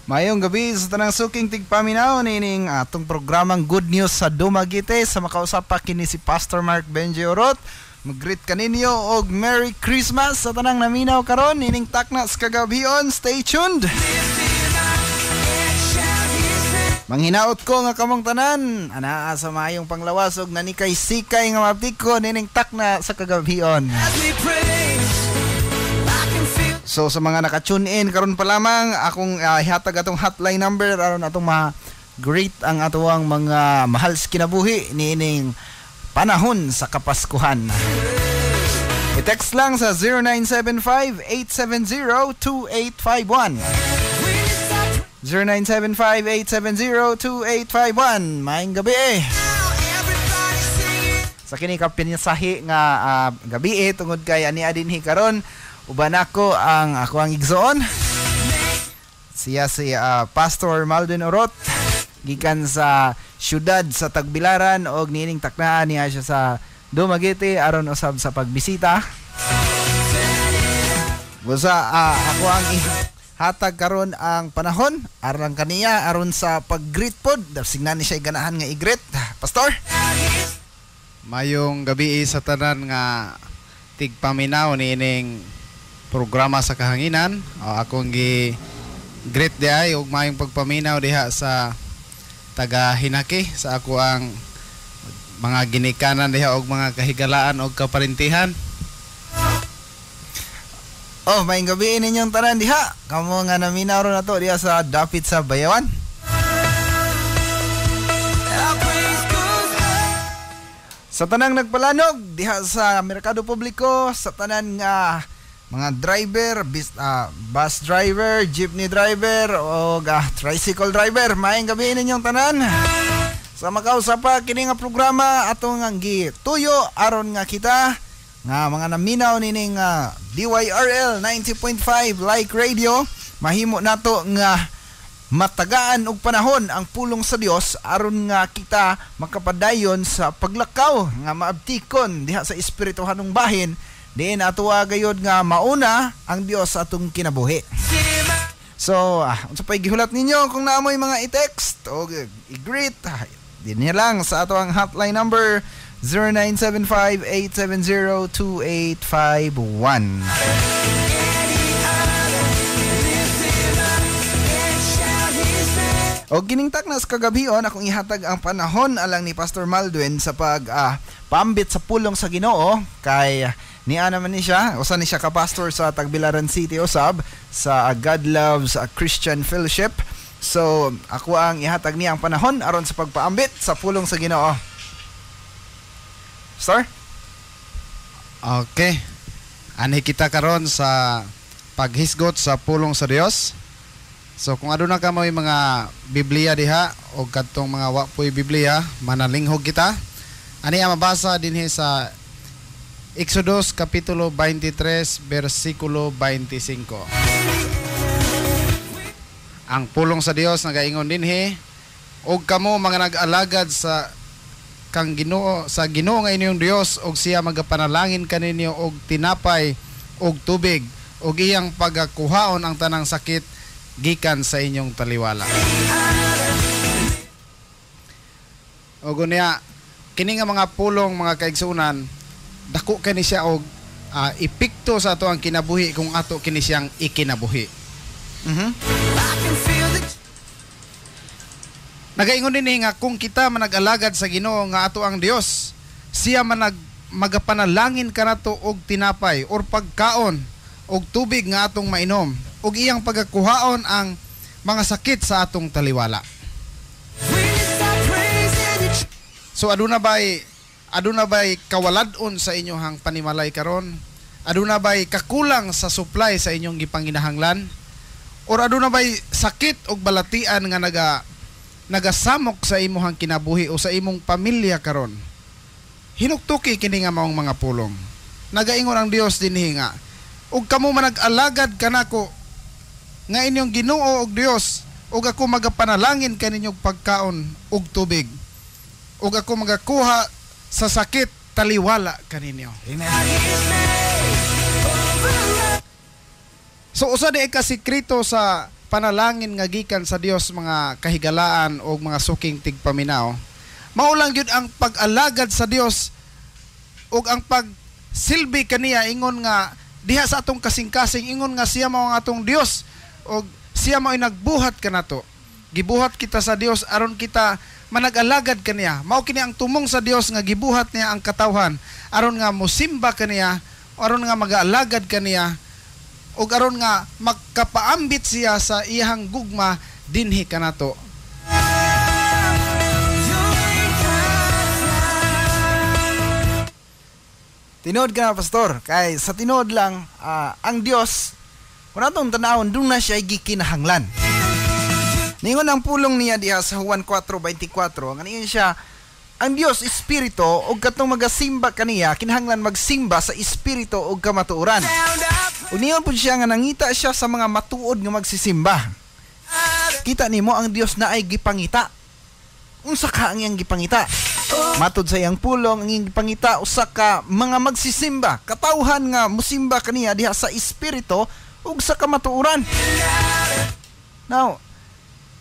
Mayong gabi sa tanang suking tigpaminaw nining atong programang Good News sa Dumaguete. Sa makausap pa kini si Pastor Mark Benji Orot. Mag-greet kaninyo og Merry Christmas sa tanang naminaw karon nining takna sa kagabhion. Stay tuned. Manghinaot ko nga kamong tanan anaa sa maayong panglawas og nanikay sikay nga maptiko nining takna sa kagabhion. So sa mga naka-tune in karon pa lamang, akong ihatag atong hotline number aron atong ma-greet ang atoang mga mahal sa kinabuhi niining panahon sa Kapaskuhan. I-text lang sa 0975-870-2851. 0975-870-2851. Maayong gabi eh. Sa kini ka pinsahi nga gabi eh, tungod kay ani dinhi karon uban ako ang ako ang igsoon. Siya si Pastor Malvin Orot gikan sa syudad sa Tagbilaran og niining taknaan niya siya sa Dumaguete aron usab sa pagbisita. Busa ako ang hatag karon ang panahon aron kaniya aron sa pag-greet pod. Signan ni siya ganahan nga i-greet. Pastor, mayong gabi sa tanan nga tigpaminaw niining programa sa kahanginan. O, akong gi-greet diay og maayong pagpaminaw diha sa taga Hinaki sa ako ang mga ginikanan diha og mga kahigalaan og kaparintihan. Oh, maayong gabi ninyong tanan diha. Kamo nga naminaw ron nato diha sa dapit sa Bayawan. Sa tanang nagpalanog diha sa merkado publiko, sa tanan nga mga driver, bus driver, jeepney driver o tricycle driver, maayong gabi ninyong tanan. Sa makausap pa kini nga programa atong ang gituyo aron nga kita nga mga naminaw nining DYRL 90.5 Like Radio, mahimo nato nga matagaan og panahon ang pulong sa Dios aron nga kita makapadayon sa paglakaw nga maabtikon diha sa espirituhanong bahin diin atoa gayod nga mauna ang Dios sa atong kinabuhi. So, unsa pay gihulat ninyo kung naamoy mga i-text o i-greet, dinhi lang sa ato ang hotline number 0975-870-2851. O kining taknas kagabion akong ihatag ang panahon alang ni Pastor Maldwin sa pag paambit sa pulong sa Ginoo kay niya naman ni siya, usa ni siya ka pastor sa Tagbilaran City usab sa God Loves Christian Fellowship. So ako ang ihatag niya ang panahon aron sa pagpaambit sa pulong sa Ginoo. Sir? Okay. Anhi kita karon sa paghisgot sa pulong sa Dios. So kung aduna ka mo'y mga Biblia diha o kadtong mga wa po'y Biblia, manalinghog kita. Ani ang mabasa dinhi sa Exodus kapitulo 23 bersikulo 25. Ang pulong sa Dios nagaingon dinhi, og kamo mga nag-alagad sa kang Ginoo, sa Ginoo nga inyong Dios, og siya magapanalangin kaninyo og tinapay og tubig og iyang pagakuhaon ang tanang sakit gikan sa inyong taliwala. Og unya kini nga mga pulong mga kaigsuonan, dako kini siya og epekto sa ato ang kinabuhi kung ato kini siyang ikinabuhi. Nagaingon dinhi nga kung kita manag-alagad sa Ginoo nga ato ang Dios, siya magapanalangin kanato og tinapay or pagkaon og tubig nga atong mainom og iyang pagakuhaon ang mga sakit sa atong taliwala. So aduna bay kawalad-on sa inyohang panimalay karon? Aduna bay kakulang sa supply sa inyong gipanginahanglan? Or aduna bay sakit og balatian nga nagasamok sa imuhang kinabuhi o sa imong pamilya karon? Hinuktuki kini nga maong mga pulong. Nagaingon ang Dios dinhi nga ug kamo manag-alagad kanako nga inyong Ginoo og Dios, ug ako magapanalangin kaninyong pagkaon ug tubig, ug ako magakuha sa sakit taliwala kaninyo. Amen. So usa di ka sekreto sa panalangin nga gikan sa Dios, mga kahigalaan o mga suking tigpaminaw. Mao lang gyud ang pag-alagad sa Dios ug ang pagsilbi kaniya ingon nga diha sa atong kasing-kasing, ingon nga siya mao ang atong Dios ug siya mao nagbuhat kanato. Gibuhat kita sa Dios aron kita manag-alagad kaniya. Mao kini ang tumong sa Dios nga gibuhat niya ang katawhan aron nga mosimba kaniya, aron nga mag-alagad kaniya, ug aron nga magkapaambit siya sa iyang gugma dinhi kanato. Tinuod ka na, Pastor. Kay sa tinuod lang, ang Dios, kung atong tanawon, doon na siya gikinahanglan. Ningon ang pulong niya diha sa Juan 4:24, nga niyon siya, ang Dios espiritu ug katong magasimba kaniya kinahanglan magsimba sa espiritu ug kamatuoran. Ug niyon pud siya nga nangita siya sa mga matuod nga magsisimba. Kita nimo ang Dios na ay gipangita. Unsa ka ang iyang gipangita? Matud sa iyang pulong, ang iyang gipangita usa ka mga magsisimba, katawhan nga musimba kaniya diha sa espiritu ug sa kamatuoran. Now,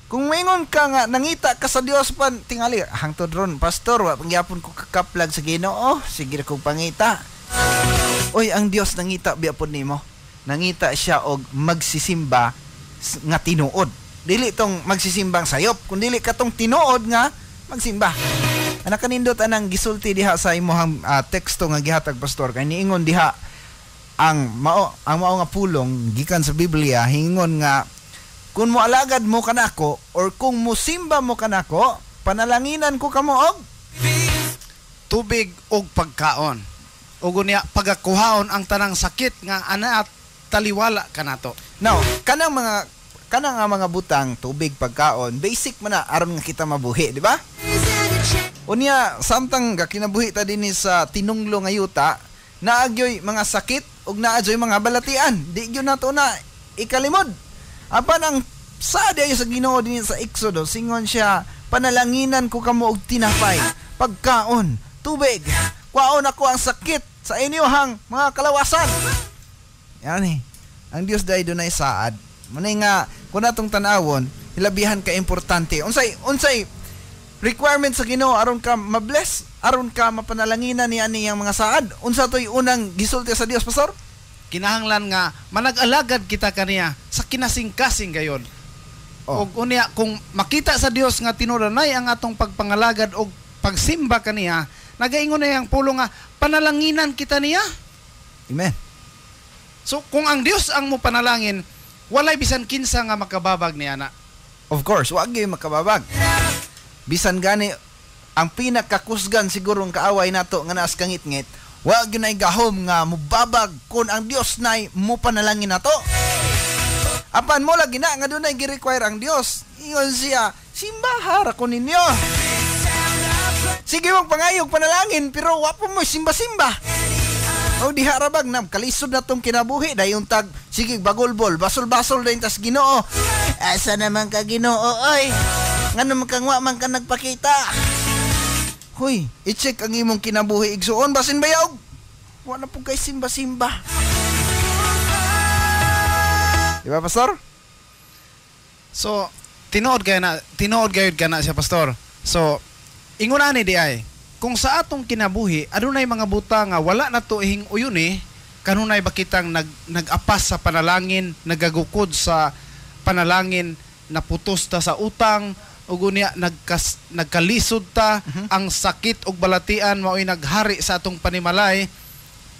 kung maingon ka nga nangita ka sa Dios pan tingali hangtod ron, Pastor, wa pangyapon ko kakaplag sa Ginoo, sige ra kog pangita. Oy, ang Dios nangita biya pod nimo. Nangita siya og magsisimba nga tinuod. Dili tong magsisimbang sayop, kun dili katong tinuod nga magsimba. Anak kanindot anang gisulti diha sa imong teksto nga gihatag, Pastor, kay niingon diha ang mao nga pulong gikan sa Biblia, hingon nga kung moalagad mo kanako or kung musimba mo kanako, panalanginan ko kamo og tubig og pagkaon. Ug unya pagakuhaon ang tanang sakit nga ana at taliwala kanato. Now, kanang mga butang, tubig, pagkaon, basic man na aron nga kita mabuhi, di ba? Unya samtang gakinabuhi ta dinhi sa tinunglo nga yuta, naagyoy mga sakit ug naagyoy mga balatian. Di gyud nato na ikalimod. Apan ang saad ayo sa Ginoo dinhi sa Exodo, singon siya, panalanginan ko kamo og tinapay, pagkaon, tubig. Kwaon ako ang sakit sa inyohang mga kalawasan. Yan eh. Ang Dios dai dunay saad. Munay nga kun atong tan-awon, hilabihan ka importante. Unsay requirement sa Ginoo aron ka mabless, aron ka mapanalanginan ni ani ang mga saad? Unsa toy unang gisulti sa Dios, Pastor? Kinahanglan nga manag-alagad kita kaniya sa kinasingkasing gayon. Oh. Og unya kung makita sa Dios nga tinuranay ang atong pagpangalagad og pagsimba kaniya, nagaingon na iyang pulong nga panalanginan kita niya. Amen. So kung ang Dios ang mo panalangin, walay bisan kinsa nga makababag niya na. Of course, wa gyud makababag. Bisan gani ang pinakakusgan siguro ang kaaway nato nga naas kangitngit, wa gyud nay gahom nga mubabag kun ang Dios nay mo panalangin nato. Apan mo lagi na nga dunay gi-require ang Dios. Ingon siya, simbahara ko ninyo. Sige wag pangayog panalangin pero wa po mo simba-simba. O diha ra bag nam kalisod na tong kinabuhi dayon tag sige bagolbol, basol-basol dayon tas Ginoo. Asa naman ka Ginoo oy? Ngano man kang wa man ka nagpakita? Hoy, i-check ang imong kinabuhi igsuon basin bayog. Wa na pud kay simba-simba. Di ba, Pastor? So, tinuod gayud kana siya, Pastor. So, ingon ani di ay, kung sa atong kinabuhi adunay mga buta nga wala na to ihing uyuni, kanunay ba kitang nag-apas sa panalangin, nagagukod sa panalangin, naputos ta sa utang, ug unya nagkalisod ta, ang sakit ug balatian mao'y naghari sa atong panimalay.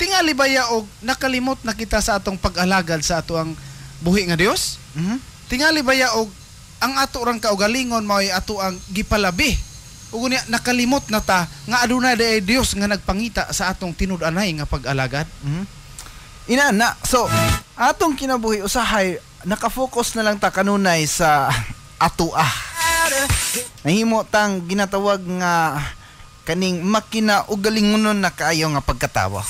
Tingali baya og nakalimot na kita sa atong pag-alagad sa ato ang buhi nga Dios? Tingali baya og ang ato rang kaugalingon mao'y ato ang gipalabi, ug unya nakalimot na ta nga adunay day Dios nga nagpangita sa atong tinud-anay nga pag-alagad. Ina na. So atong kinabuhi usahay nakafocus na lang ta kanunay sa atoa. Nahimo tang ginatawag nga kaning makina ugalingonon na kaayo nga pagkatawa.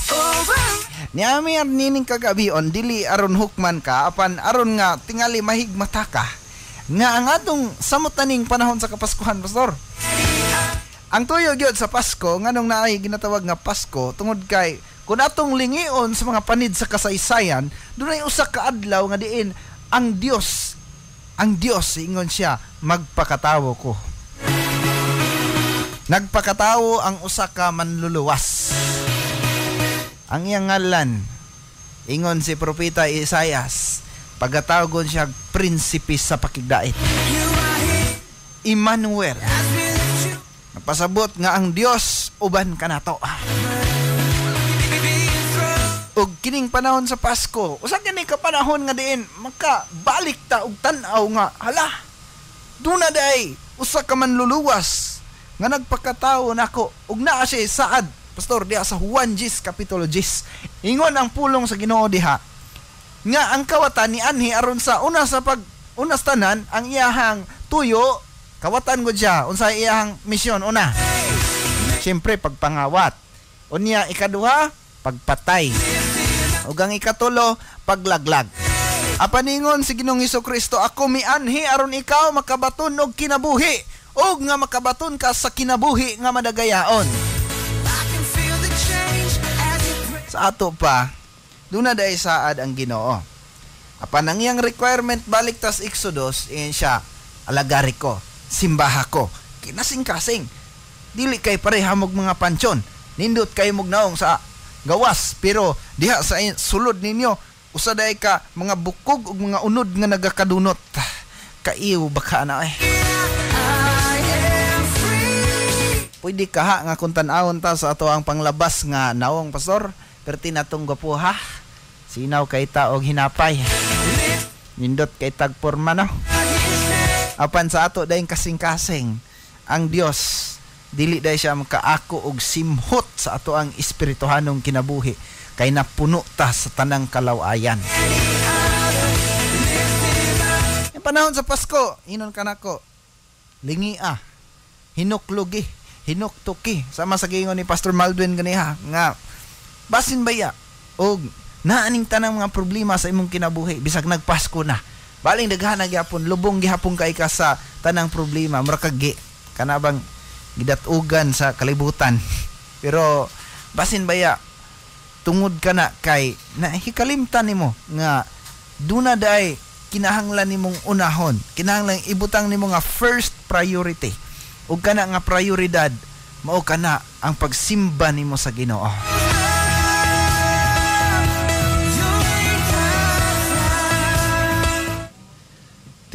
Niami nining kagabion dili aron hukman ka apan aron nga tingali mahigmata ka nga ang atong samot taning panahon sa Kapaskuhan, Pastor. Ang tuyo gyud sa Pasko nganong naay ginatawag nga Pasko tungod kay kung atong lingion sa mga panid sa kasaysayan, dunay usa ka adlaw nga diin ang Dios Ang Dios ingon siya, magpakatawo ko. Nagpakatawo ang usa ka manluluwas. Ang iyang ngalan, ingon si Propeta Isaias, pagatawagon siya prinsipe sa pakigdait. Emmanuel. Napasabot nga ang Dios uban kanato. Og kining panahon sa Pasko, usa kini ka panahon nga diin makabalik ta og tan-aw nga hala, duna day usa ka manluluwas nga nagpakatawo nako ug naa siya saad. Pastor, diha sa Juan 10 kapitulo 10, ingon ang pulong sa Ginoo diha nga ang kawatan ni anhi aron sa una sa pag unas tanan ang iyahang tuyo kawatan gud siya. Unsa iyahang misyon una? Siyempre pagpangawat. Unya ikaduha, pagpatay. Ug ang ikatulo, paglaglag. Apan ingon si Ginoong Hesukristo, ako mianhi aron ikaw makabaton og kinabuhi ug nga makabaton ka sa kinabuhi nga madagayaon. Sa ato pa, duna day saad ang Ginoo. Apan ang iyang requirement balik tas Exodus, ingon siya, alagari ko, simbaha ko, kinasing-kasing. Dili kay pareha mog mga pansyon. Nindot kay mog naong sa gawas, pero diha sa sulod ninyo usa day ka mga bukog ug mga unod nga nagakadunot. Kaiw baka na eh. Pwede ka ha nga kung tan-awon ta sa ato ang panglabas nga naong, pastor, perti natong gwapo ha. Sinaw kay ta og hinapay. Nindot kay tag porma no. Apan sa ato dayong kasing-kasing, ang Dios dili day siya makaako og simhot sa ato ang espirituhanong kinabuhi kay napuno ta sa tanang kalawayan. Ang panahon sa Pasko, inon kanako, lingia, hinuklugi, hinuktuki. Sama sa giingon ni Pastor Maldwin ganiha nga basin baya og naaning tanang mga problema sa imong kinabuhi bisag nagpasko na. Baling daghan na gyapon, lubong gihapon kay ka sa tanang problema, mura kag kanabang gidatugan sa kalibutan. Pero basin baya tungod ka na kay nahikalimtan nimo nga duna day kinahanglan nimong unahon, kinahanglan ibutang nimo nga first priority. Ug kana nga prioridad mao kana ang pagsimba nimo sa Ginoo.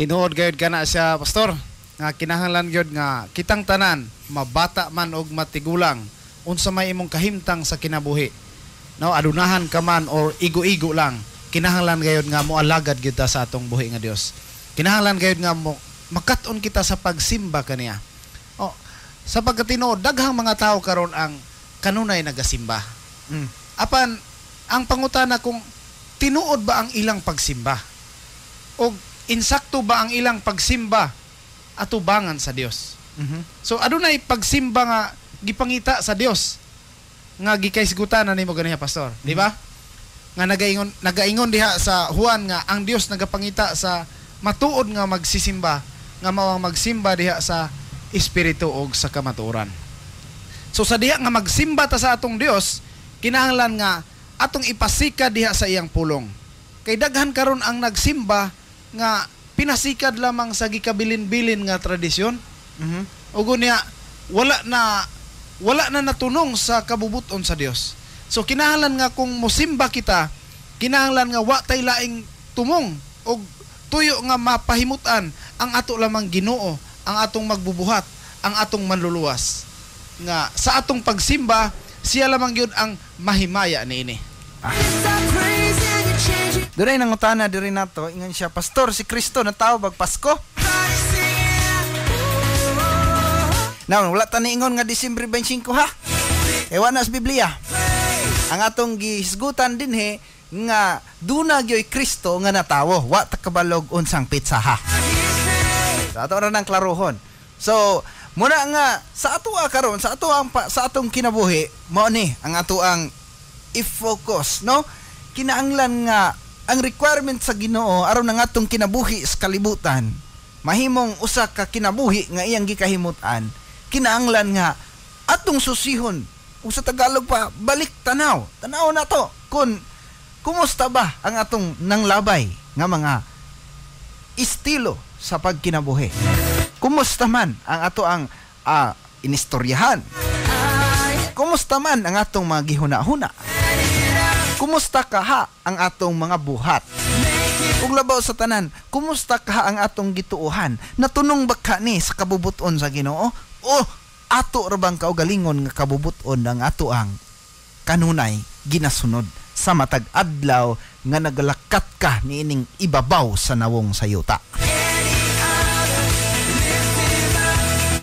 Tinuod gayud kana siya, pastor, nga kinahanglan gyud nga kitang tanan, mabata man og matigulang, unsa may imong kahimtang sa kinabuhi. No, adunahan ka man or igo-igo lang, kinahanglan gayud nga moalagad gyud ta sa atong buhi nga Dios. Kinahanglan gayud nga mo makat-on kita sa pagsimba kaniya. Oh, sa pagkatinuod, daghang mga tao karon ang kanunay nagasimba. Apan ang pangutana kung tinuod ba ang ilang pagsimba? O insakto ba ang ilang pagsimba atubangan sa Dios? So adunay pagsimba nga gipangita sa Dios nga gikaisgutan na nimo ganiha, pastor, di ba? Nga nagaingon diha sa Juan nga ang Dios nagapangita sa matuod nga magsisimba, nga mao ang magsimba diha sa espiritu og sa kamatuoran. So sa diha nga magsimba ta sa atong Dios, kinahanglan nga atong ipasika diha sa iyang pulong. Kay daghan karon ang nagsimba nga pinasikad lamang sa gikabilin-bilin nga tradisyon. Ug unya wala na natunong sa kabubuton sa Dios. So kinahanglan nga kung mosimba kita, kinahanglan nga wa tay laing tumong og tuyo nga mapahimutan ang ato lamang Ginoo, ang atong magbubuhat, ang atong manluluwas. Nga sa atong pagsimba, siya lamang gyud ang mahimaya niini. Dunay nangutana diri nato, ingon siya, pastor, si Kristo natawo bag Pasko? Now, wala ta niingon nga Disyembre 25 ha. Ewan na sa Biblia. Ang atong gihisgutan dinhi nga duna gyoy Kristo nga natawo, wa ta kabalog unsang pitsa ha. Sa ato ra nang klarohon. So, muna nga sa ato karon, sa ato ang sa atong kinabuhi, mao ni ang ato ang i-focus, no? Kinahanglan nga ang requirement sa Ginoo aron ang atong kinabuhi sa kalibutan mahimong usa ka kinabuhi nga iyang gikahimutan, kinahanglan nga atong susihon, ug sa Tagalog pa, balik tanaw. Tanaw na to kung kumusta ba ang atong nanglabay nga mga estilo sa pagkinabuhi? Kumusta man ang ato ang inistoryahan? Kumusta man ang atong mga gihuna-huna? Kumusta kaha ang atong mga buhat? Ug labaw sa tanan, kumusta kaha ang atong gituohan? Natunong ba ka ni sa kabubuton sa Ginoo? O ato ra bang kaugalingon nga kabubuton ang ato ang kanunay ginasunod sa matag adlaw nga nagalakat ka niining ibabaw sa nawong sa yuta?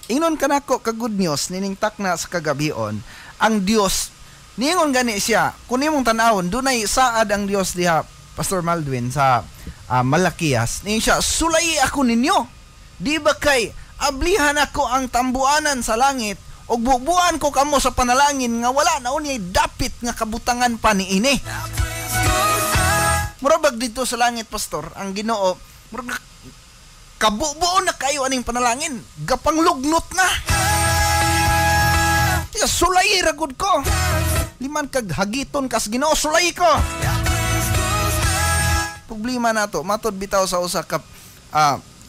Ingnon kanako ka good news nining takna sa kagabion, ang Dios niingon gani siya, kun imong tan-awon dunay saad ang Dios diha, Pastor Maldwin, sa Malakias. Niingon siya, sulay ako ninyo. Di ba kay ablihan ako ang tambuanan sa langit ug bubuan ko kamo sa panalangin nga wala na unyay dapit nga kabutangan pa niini. Mura bag dito sa langit, Pastor, ang Ginoo murag kabubuo na kayo aning panalangin, gapanglugnot na. Ya, sulay ra gud ko. Liman kag hagiton kas Ginoo, sulay ko. Problema nato, matod bitaw sa usa ka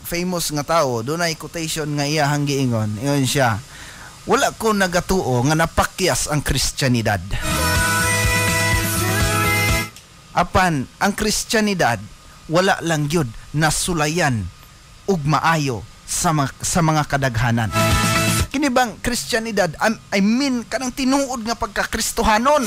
famous nga tawo, dunay quotation nga iyahang giingon. Ingon siya, wala ko nagatuo nga napakyas ang Kristiyanidad. Apan ang Kristiyanidad wala lang gyud nasulayan ug maayo sa mga kadaghanan. Kini bang Kristiyanidad, I mean kanang tinuod nga pagkakristohanon.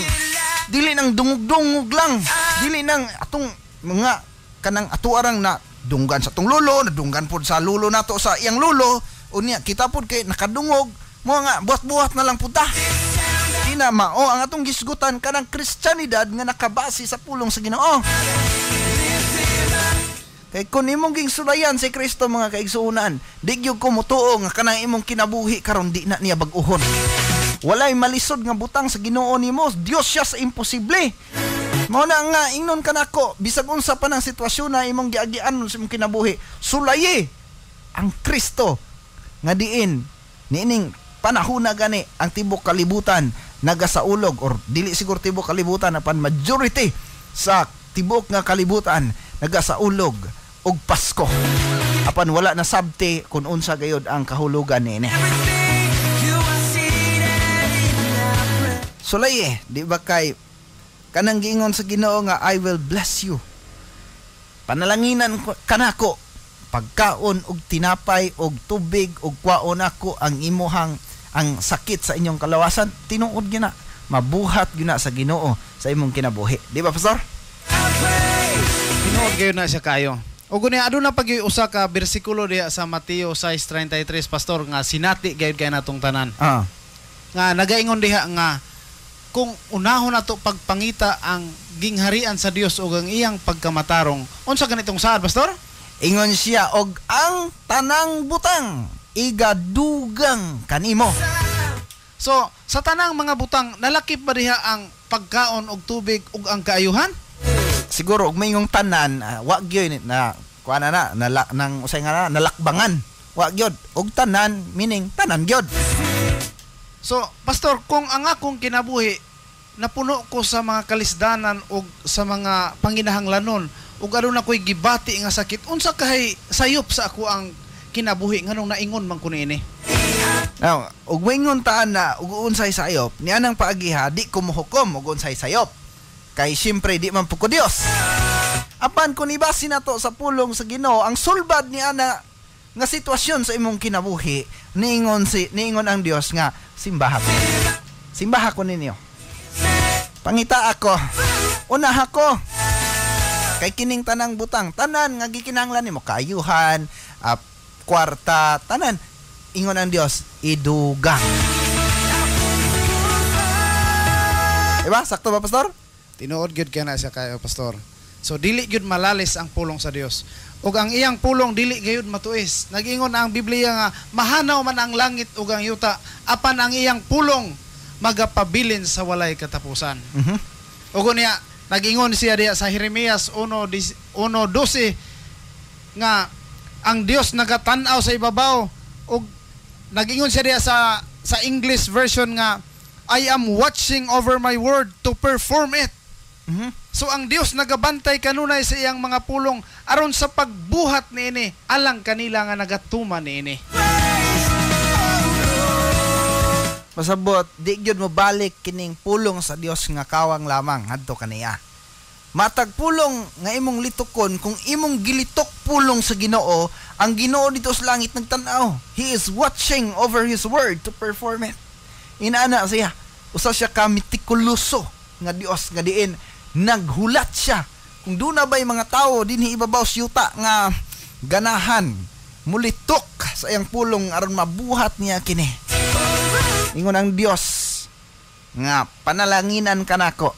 Dili nang dungog-dungog lang, dili nang atong mga kanang atuarang na dunggan sa tong lulo, nadunggan pod sa lulo nato sa iyang lulo, unya kita pod kay nakadungog mo nga buhat-buhat na lang pud ta. Di na mao ang atong gisgutan kanang Kristiyanidad nga nakabase sa pulong sa Ginoo. Kay kun imong ging sulayan si Kristo, mga kaigsuonan, di gyud ko motuo nga kanang imong kinabuhi karon di na niya bag-uhon. Walay malisod nga butang sa Ginoo nimo, Dios siya sa imposible. Mao na nga ingnon kanako, bisag unsa pa nang sitwasyon na imong giagian sa imong kinabuhi, sulayi ang Kristo nga diin niining panahona gani ang tibok kalibutan nagasaulog, or dili siguro tibok kalibutan apan majority sa tibok nga kalibutan nagasaulog og Pasko. Apan wala na sabti kung unsa gayod ang kahulugan niini. Sulay di ba kay kanang giingon sa Ginoo nga I will bless you. Panalanginan kanako pagkaon og tinapay og tubig og kwaon ako ang imuhang ang sakit sa inyong kalawasan. Tinuod gyud na, mabuhat gyud na sa Ginoo sa imong kinabuhi. Di ba, Pastor? Tinuod gyud na siya kayo. Ug unya aduna pag usa ka bersikulo diha sa Mateo 6:33, Pastor, nga sinati gyud kay natong tanan. Nga nagaingon diha nga kung unahon nato pagpangita ang gingharian sa Dios ug ang iyang pagkamatarong, unsa ganitong saad, Pastor? Ingon siya, og ang tanang butang igadugang kanimo. So, sa tanang mga butang, nalakip ba diha ang pagkaon og tubig ug ang kaayuhan? Siguro og maingong tanan, wa gyud na kuan na nang usay nga na nalakbangan. Wa gyud og tanan, meaning tanan gyud. So, Pastor, kung ang akong kinabuhi napuno ko sa mga kalisdanan og sa mga panginahanglanon ug aduna ko'y gibati nga sakit, unsa kahay sayop sa ako ang kinabuhi nganong naingon man ko niini? Now, ug moingon taan na ug unsay sayop, nianang paagiha di ko mohukom ug unsay sayop. Kay siyempre di man po ko Dios. Apan kun ibase nato sa pulong sa Ginoo ang sulbad niana nga sitwasyon sa imong kinabuhi, niingon ang Dios nga simbaha ko. Simbaha ko ninyo. Pangita ako. Unaha ko. Kay kining tanang butang, tanan nga gikinahanglan nimo, kaayuhan, kwarta, tanan, ingon ang Dios, idugang. Diba? Sakto ba, Pastor? Tinuod gyud kay na siya kayo, Pastor. So dili gyud malalis ang pulong sa Dios. Ug ang iyang pulong dili gayud matuis. Nag-ingon ang Biblia nga mahanaw man ang langit ug ang yuta, apan ang iyang pulong magapabilin sa walay katapusan. Ug unya nag-ingon siya diha sa Jeremias 1:12 nga ang Dios nagatan-aw sa ibabaw, ug nag-ingon siya diha sa English version nga I am watching over my word to perform it. So ang Dios nagabantay kanunay sa iyang mga pulong aron sa pagbuhat niini alang kanila nga nagatuman niini. Pasabot, di gyud mo balik kining pulong sa Dios nga kawang lamang ngadto kaniya. Matag pulong nga imong litukon, kung imong gilitok pulong sa Ginoo, ang Ginoo dito sa langit nagtan-aw. He is watching over His word to perform it. Inaana siya, usa siya ka metikuloso nga Dios nga diin naghulat siya. Kung doon na ba'y mga tao dinhi ibabaw sa yuta nga ganahan mulitok sa iyang pulong aron mabuhat niya kini. Ingon ang Dios nga panalanginan kanako.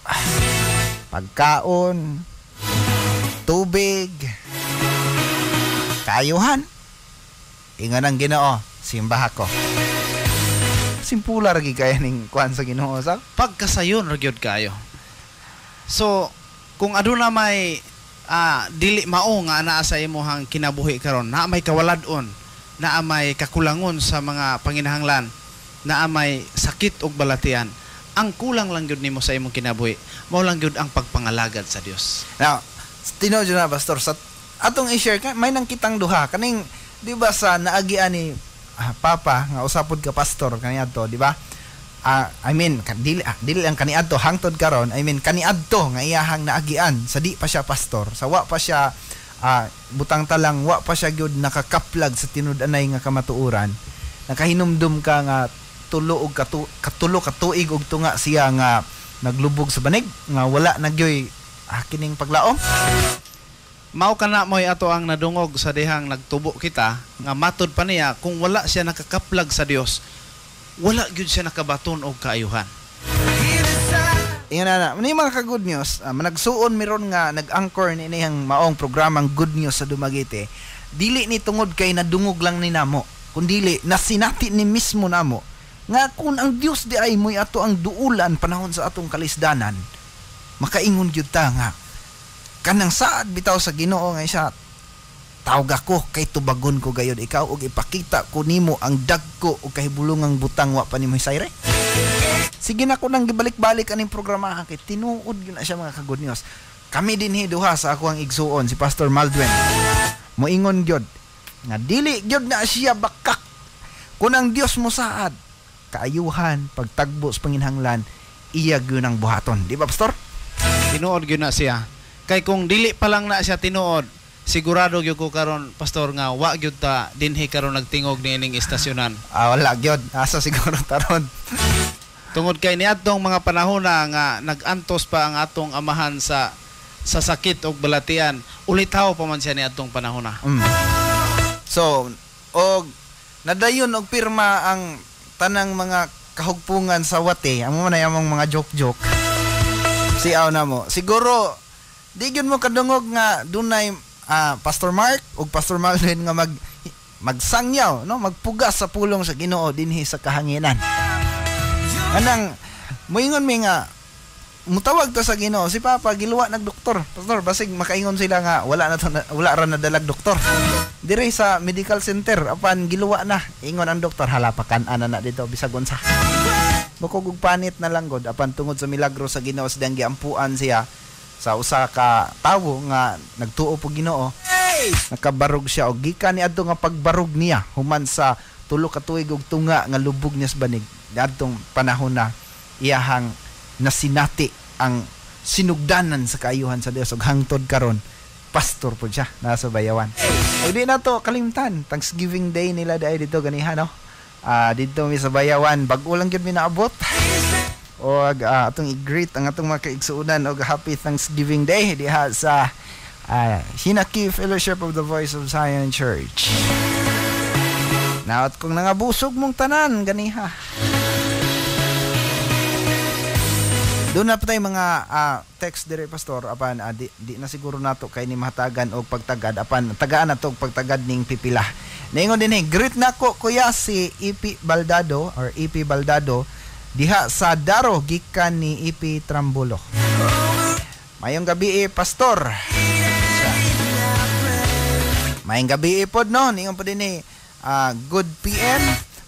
Pagkaon, tubig, kaayuhan. Ingon ang Ginoo, simbaha ko. Simpula ra gyud kaya ning kuan sa Ginoo sa pagkasayon ra gyud kayo. So kung aduna may dili mao nga anaa sa imong kinabuhi karon, naa may kawalad-on, naa may kakulangon sa mga panginahanglan, naa may sakit ug balatian, ang kulang lang gyud nimo sa imong kinabuhi mao lang gyud ang pagpangalagad sa Dios. Now, tinuod na pastor, sa atong i-share ka, may nang kitang duha kaning di ba sa naagian ni Papa nga usapod ka pastor kaniadto, di ba? I mean, dili lang kaniadto hangtod karon, I mean kaniadto nga iyahang naagian sa di pa siya pastor, sa wa pa siya butang talang wa pa siya gyud nakakaplag sa tinud-anay nga kamatuoran. Nakahinumdum ka nga tulo og katulo ka tuig og tunga siya nga naglubog sa banig nga wala na gyoy kining paglaom. Mao kana mo'y ato ang nadungog sa dihang nagtubo kita nga matud pa niya kung wala siya nakakaplag sa Dios, wala gyud siya nakabaton og kaayuhan. Ingon na ni mga ka-good news, managsuon miron nga nag-anchor ni inihang maong programang Good News sa Dumaguete. Dili ni tungod kay nadungog lang ni namo, kundili nasinati ni mismo namo nga kung ang Dios di ay mo'y ato ang duulan panahon sa atong kalisdanan, makaingon gyud ta nga kanang saad bitaw sa Ginoo nga siya tawag ako kay tubagon ko gayod ikaw og ipakita ko nimo ang dagko og kahibulungang butang wa pa nimo hisayre. Sige na ko nang gibalik-balik aning programa kay tinuod gyud na siya mga ka-good news. Kami dinhi duha sa ako ang igsuon si Pastor Maldwin. Moingon gyud nga dili gyud na siya bakak kun ang Dios mo saad kaayuhan, pagtagbo sa panginhanglan, iya gyud ang buhaton. Di ba, Pastor? Tinuod gyud na siya. Kay kung dili pa lang na siya tinuod, sigurado gyud ko karon pastor nga wa gyud ta dinhi karon nagtingog niining istasyonan. Wala gyud. Asa siguro taron. Tungod kay niadtong mga panahon na nga nag-antos pa ang atong amahan sa sakit og balatian, ulitaw pa man siya niadtong panahon na. So, og nadayon og pirma ang tanang mga kahugpungan sa wate, amo man ay among mga joke-joke. Siaw na mo. Siguro di gyud mo kadungog nga dunay Pastor Mark ug Pastor Malvin nga magsangyaw, no, magpugas sa pulong sa Ginoo dinhi sa kahanginan. Anang moingon mi nga mutawag ta sa Ginoo si Papa giluwa nagdoktor. Pastor, basig makaingon sila nga wala na to, wala ra nadalag doktor. Dire sa medical center apan giluwa na. Ingon ang doktor, hala pakan-ana na dito bisag unsa. Bukog og panit na lang god apan tungod sa milagro sa Ginoo sa diyang giampuan siya sa usa ka tawo nga nagtuo po Ginoo. Nakabarog siya og gikan niadto nga pagbarog niya human sa tulo ka tuig og tunga nga lubog niya sa banig. Adtong panahon na iyahang nasinati ang sinugdanan sa kaayuhan sa Dios ug hangtod karon pastor po siya nasa Bayawan. Og di na to kalimtan, Thanksgiving Day nila dai dito ganiha, no. Didto mi sa Bayawan, bag-o lang gyud mi naabot. Og atong i-greet ang atong mga kaigsuonan og Happy Thanksgiving Day diha sa Hinaki Fellowship of the Voice of Zion Church. Naot kung nangabusog mong tanan ganiha. Doon na pa tayo mga text dire pastor apan di na siguro nato kay ni mahatagan og pagtagad apan tagaan nato og pagtagad ning pipila. Naingon din greet nako kuya si EP Baldado or EP Baldado diha sa Daro gikan ni EP Trambulo. Mayong gabi pastor. Mayong gabi pod no, ningon pod dinhi good PM.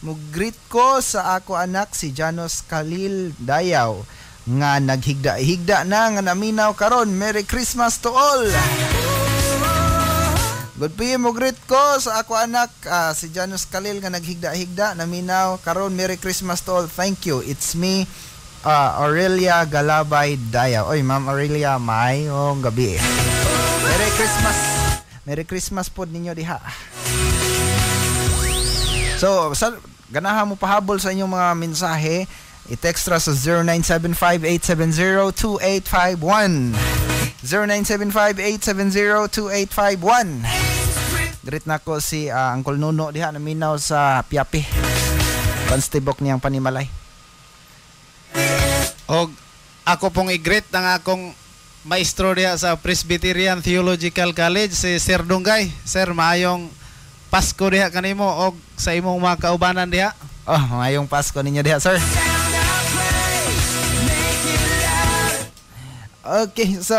Mo-greet ko sa ako anak si Janos Khalil Dayaw. nga naghigda-higda na nga naminaw karon. Merry Christmas to all. Good PM, mo greet ko sa ako anak si Janus Kalil nga naghigda-higda naminaw karon. Merry Christmas to all. Thank you. It's me, Aurelia Galabay Daya. Oy, Ma'am Aurelia, maayong gabi. Merry Christmas. Merry Christmas pod ninyo diha. So, sa ganahan mo pahabol sa inyong mga mensahe, i-text ra sa 0975-870-2851. 0975-870-2851. Greet nako si Uncle Nuno diha naminaw sa Piapi. Panstibok niyang panimalay. Og ako pong i-greet ang akong maestro diha sa Presbyterian Theological College, si Sir Dunggay. Sir, maayong Pasko diha kanimo og sa imong mga kaubanan diha. Oh, maayong Pasko ninyo diha, sir. Okay, so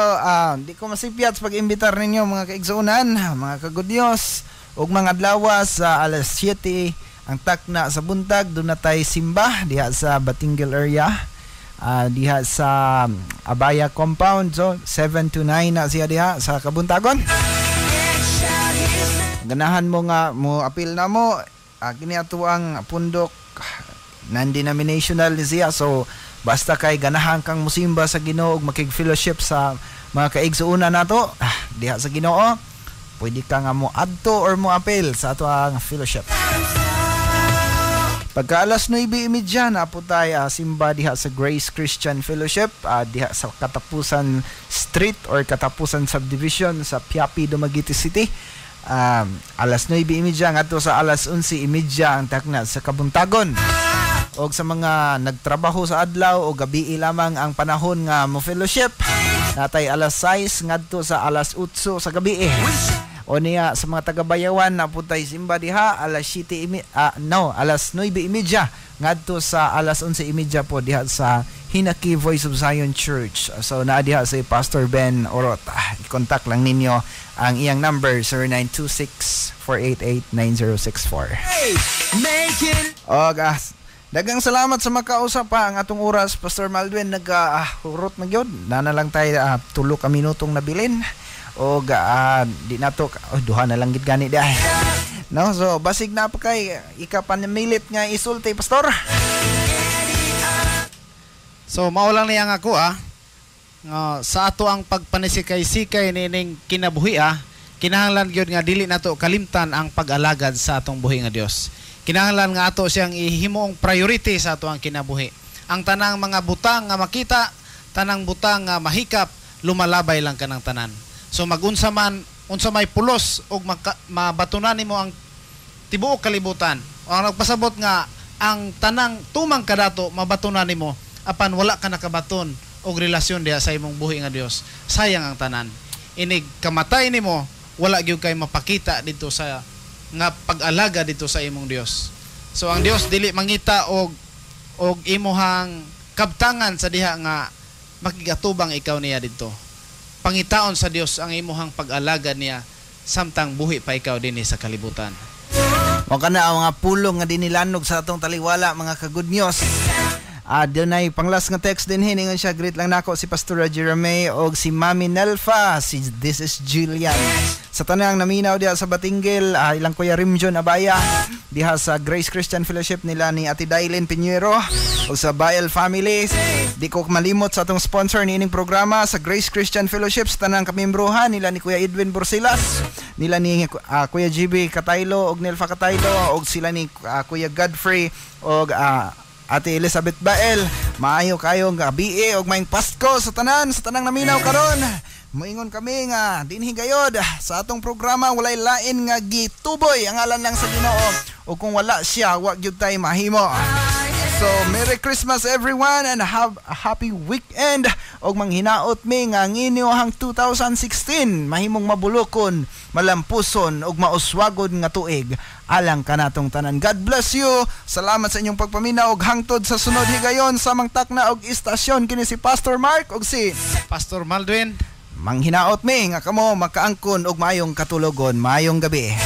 di ko masipyat sa pag-imbitar ninyo mga kaigsuonan, mga ka-good news, ug mga adlaw sa alas 7 ang takna sa buntag, doon na tay simba diha sa Batinguel area, diha sa Abaya compound. So 7 to 9 na siya diha sa kabuntagon. Ganahan mo nga mo apil na mo, kini ato ang pundok non-denominational ni siya. So basta kay ganahan kang musimba sa Ginoo ug makig-fellowship sa mga kaigsuonan nato diha sa Ginoo, pwede ka nga mo adto or mo apil sa ato ang fellowship. Pagka alas 9:30 na po tayo simba diha sa Grace Christian Fellowship, diha sa Katapusan Street or Katapusan Subdivision sa Piapi, Dumaguete City. Alas 9:30 ngadto sa alas 11:30 ang takna sa kabuntagon. Og sa mga nagtrabaho sa adlaw o gabi lamang ang panahon nga mo fellowship, natay alas 6 ngadto sa alas 8 sa gabi. O niya sa mga taga-Bayawan na putay simba diha alas 7 alas 9:30 ngadto sa alas 11:30 po diha sa Hinaki Voice of Zion Church. So naa diha si Pastor Ben Orota. I-contact lang ninyo ang iyang number 0926-488-9064. Og dagang salamat sa makausap pa ang atong oras, Pastor Maldwin. Nag-hurot na gyud. Nana lang tayo tulo ka minutong nabilin. O di nato duha na lang gid gani di. No, so basig na pa kay ikapanamilit nga isulti, Pastor. So mao lang niya nga ako sa ato ang pagpanisikay-sikay nining kinabuhi kinahanglan gyud nga dili nato kalimtan ang pag-alagad sa atong buhi nga Dios. Kinahanglan nga ato siyang ihimuong priority sa ato ang kinabuhi. Ang tanang mga butang nga makita, tanang butang nga mahikap, lumalabay lang kanang tanan. So magunsa man, unsa may pulos og mabatunan nimo ang tibuok kalibutan. O ang nagpasabot nga ang tanang tumang kadato mabatunan nimo apan wala ka nakabaton og relasyon diha sa imong buhi nga Dios. Sayang ang tanan. Inig kamatay nimo, wala gyud kay mapakita dito sa nga pag-alaga dito sa imong Dios. So ang Dios dili mangita og imuhang kabtangan sa diha nga makigatubang ikaw niya didto. Pangitaon sa Dios ang imuhang pag-alaga niya samtang buhi pa ikaw dinhi sa kalibutan. Mao kana ang mga pulong nga dinilanog sa atong taliwala, mga ka-good news. Dunay panglas nga text din hiningon siya, greet lang nako si Pastora Jeremy og si Mami Nelfa, si this is Julian. Sa tanang naminaw diha sa Batinguel, ilang Kuya Rimjon Abaya diha sa Grace Christian Fellowship nila ni Ate Dailin Piñero o sa Bael Family. Di ko malimot sa atong sponsor niining programa sa Grace Christian Fellowship, sa tanang kamembrohan nila ni Kuya Edwin Borsilas, nila ni Kuya GB Kataylo og Nelfa Kataylo og sila ni Kuya Godfrey og Ate Elizabeth Bael. Maayo kayong gabi og maayong Pasko sa tanan, sa tanang naminaw karon. Moingon kami nga dinhi gayod sa atong programa walay lain nga gituboy ang ngalan lang sa Ginoo, ug kung wala siya wa gyud tay mahimo. So Merry Christmas everyone and have a happy weekend. Og manghinaot mi nga ang inyohang 2016 mahimong mabulokon, malampuson ug mauswagon nga tuig alang kanatong tanan. God bless you. Salamat sa inyong pagpaminaw og hangtod sa sunod higayon sa mangtakna og istasyon. Kini si Pastor Mark og si Pastor Maldwin. Manghinaot mi nga kamo makaangkon og maayong katulogon. Maayong gabi.